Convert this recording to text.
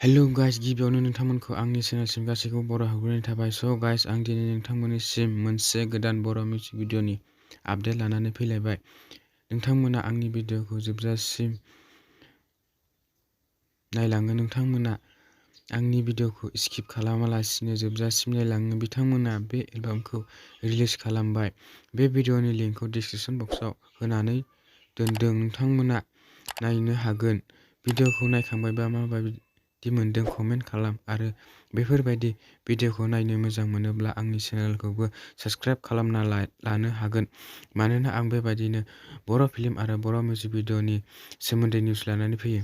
Hello guys, गिबियावनो नोंथांमोनखौ आंनि चेनेलसिम गासैखौबो बर' हाबग्रोनाय थाबाय। स' गाइस, आं दिनै नोंथांमोननिसिम मोनसे गोदान बर' मिउजिक भिडिअ'नि आपडेट लानानै फैलायबाय। नोंथांमोना आंनि भिडिअ'खौ जोबजासिम नायलाङो, नोंथांमोना आंनि भिडिअ'खौ स्किप खालामालासिनो जोबजासिम नायलाङो, बिथांमोना बे एलबामखौ रिलिज खालामबाय। बे भिडिअ'नि लिंकखौ डिसक्रिपशन बक्सआव होनानै दोनदों, नोंथांमोना नायनो हागोन। भिडिअ'खौ नायखांबायबा माबायदि मोनदों कमेन्ट खालाम, आरो बेफोरबायदि भिडिअ'खौ नायनो मोजां मोनोब्ला आंनि चेनेलखौबो साबस्क्राइब खालामना लानो हागोन, मानोना आं बेबायदिनो बर' फिल्म आरो बर' मिउजिक भिडिअ'नि सोमोन्दै निउस लानानै फैयो।